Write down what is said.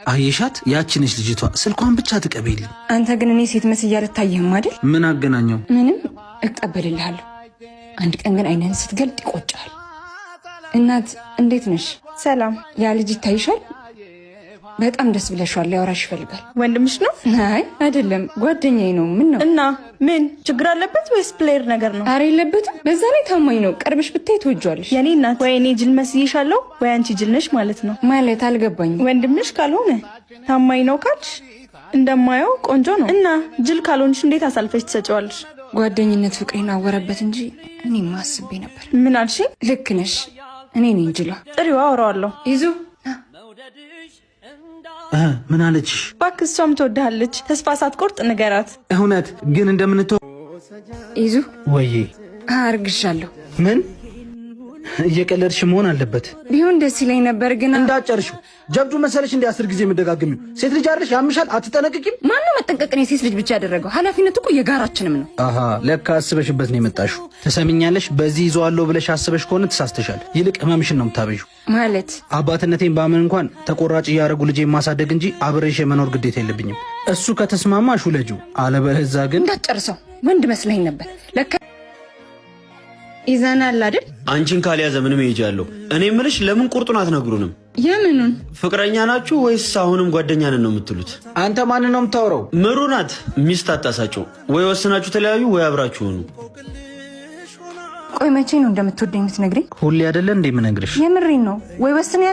አየሻት? ያችንሽ ልጅቷ ስልኳን ብቻ ትቀበይልኝ። አንተ ግን እኔ ሴት መስዬ አልታየህም አይደል? ምን አገናኘው? ምንም፣ እቀበልልሃለሁ። አንድ ቀን ግን አይንህን ስትገልጥ ይቆጫል። እናት እንዴት ነሽ? ሰላም። ያ ልጅ ይታይሻል? በጣም ደስ ብለሽዋል። ሊያወራሽ ይፈልጋል። ወንድምሽ ነው? አይ አይደለም፣ ጓደኛዬ ነው። ምን ነው? እና ምን ችግር አለበት ወይስ player ነገር ነው? አረ የለበትም። በዛ ላይ ታማኝ ነው። ቀርበሽ ብታይ ትወጇለሽ። የኔ እናት፣ ወይ እኔ ጅል መስዬሻለሁ ወይ አንቺ ጅል ነሽ ማለት ነው። ማለት አልገባኝም። ወንድምሽ ካልሆነ ታማኝ ነው ካልሽ እንደማየው ቆንጆ ነው። እና ጅል ካልሆንሽ እንዴት አሳልፈሽ ትሰጪዋለሽ? ጓደኝነት ፍቅሬን አወረበት እንጂ እኔማ አስቤ ነበር። ምን አልሽኝ? ልክ ነሽ። እኔ ነኝ ጅሏ። ጥሪዋ፣ አወራዋለሁ። ይዙ። ምን አለችሽ? እባክህ፣ እሷም ትወድሃለች። ተስፋ ሳትቆርጥ ንገራት። እውነት ግን እንደምንተው ይዙ። ወዬ። አርግሻለሁ። ምን? እየቀለድሽ መሆን አለበት። ቢሆን ደስ ይለኝ ነበር ግን እንዳጨርሽው ጀብዱ መሰለሽ እንደ 10 ጊዜ የምደጋግሚው? ሴት ልጅ አይደለሽ? ያምሻል። አትጠነቅቂም? ማነው መጠንቀቅን የሴት ልጅ ብቻ ያደረገው? ኃላፊነቱ እኮ የጋራችንም ነው። አሃ፣ ለካ አስበሽበት ነው የመጣሽው። ትሰሚኛለሽ? በዚህ ይዘዋለሁ ብለሽ አስበሽ ከሆነ ተሳስተሻል። ይልቅ ህመምሽን ነው የምታበዢው። ማለት? አባትነቴን ባምን እንኳን ተቆራጭ እያደረጉ ልጄ ማሳደግ እንጂ አብሬሽ የመኖር ግዴታ የለብኝም። እሱ ከተስማማሽ ውለጂው፣ አለበለዚያ ግን እንዳትጨርሰው። ወንድ መስለኝ ነበር ለካ። ይዘናል አይደል? አንቺን ካልያዘ ምንም ይሄጃለሁ። እኔ ምልሽ ለምን ቁርጡን አትነግሩንም? የምኑን? ፍቅረኛ ናችሁ ወይስ አሁንም ጓደኛ ነን ነው የምትሉት? አንተ ማንን ነው የምታወራው? ምሩ ናት። ሚስት አጣሳቸው። ወይ ወስናችሁ ተለያዩ፣ ወይ አብራችሁ ሆኑ። ቆይ፣ መቼ ነው እንደምትወደኝ የምትነግሪኝ? ሁሌ አይደለ እንዴ የምነግርሽ? የምሬን ነው። ወይ ወስን።